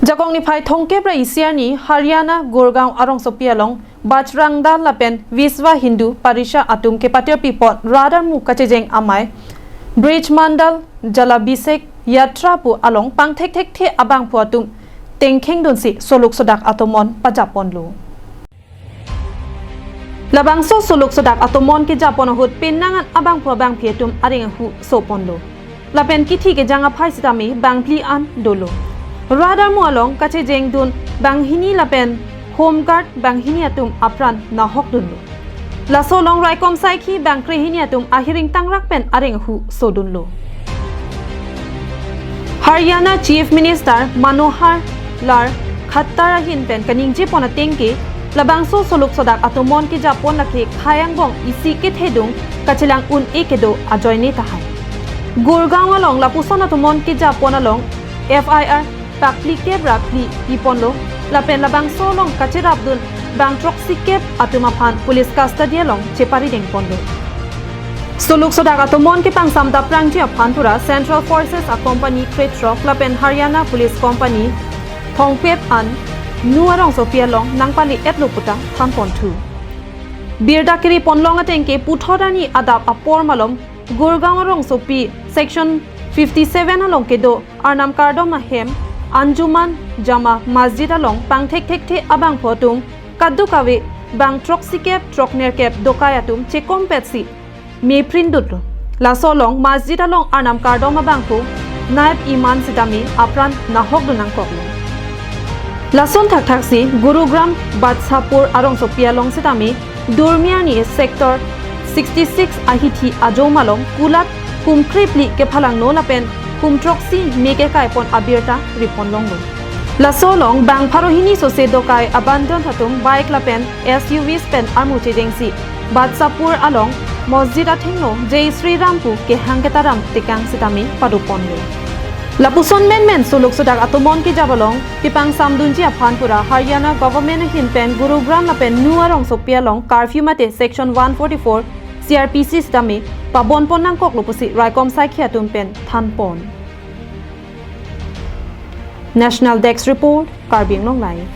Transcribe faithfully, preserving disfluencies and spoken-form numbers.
Jakong niphai thomkep ra isi arni Haryana Gurgaon arongsopi along Bajrang Dal lapen Vishwa Hindu Parishad atum kepatiri apot Radharmo kachejeng amei Braj Mandal Jalabhishek Yatra pu along pangthekthekthe abangphu atum tengkheng dunsi soluk sodak atomon pajapponlo. Labangso soluk sodak atomon kejappon ahut penang an abangphu abangphi atum areng ahu soponlo. Lapen kithi kejang aphai sitame bangphli an dolo. Radharmo along kachejengdun banghini lapen Home Guard banghini atum apran nahokdunlo. Laso along raikom saikhi bangkrehini atum ahiring tangrak pen areng ahu sodunlo. Haryana Chief Minister Manohar Lal Khattar ahin pen kaningjepon atengke, labangso soluk sodak atomon kejappon lake khei angbong isi kethedung kachelang un-e kedo ajoine tahai. Gurgaon along lapuson atomon kejappon along F I R pakphlikep ra phli piponlo, lapen labangso along kacherapdun bang throksikep atum aphan police custody along cheparidengponlo. Soluk sodak atomon kepangsam daprangji aphan pura Central Forces a company krethrok lapen Haryana Police company thomkep an Nu arongsopi along nangpale-etlo puta thanponthu. Birta kiriponlong atengke puthot arni adap apor malom Gurgaon arongsopi Section fifty-seven along kedo Arnam Kardom ahem Anjuman Jama Masjid along pangthekthekthe abangphu atum kadokave bang throksikep throknerkep dokai atum chekompetsi meprindunlo. Laso along masjid along Arnam Kardom abangphu Naib Imam sitame apran nahokdun nangkoklo. Lason thakthaksi Gurugram Batsapur arongsopi along sitame Durmi arni sector sixty-six ahithi ajo malom kulat kum krephli kephalangno lapen kum throksi me kekaipon abirta riponlonglo. Laso along bang pharo hini sose dokai abandon atum bike lapen S U Vs pen armu chejengsi Batsapur along masjid athengno Jai Shri Ram pu kehang ketaram tekang sitame padoponlo. Lapuson menmen soluk sodak atomon kejap along kepangsamdunji aphan pura Haryana government ahin pen Gurugram lapen Nu arongsopi along curfew mate Section one forty-four C R P C sitame pabonpon nangkoklo pusi raikom saikhi atum pen thanpon. National Desk Report, Karbi Anglong Live.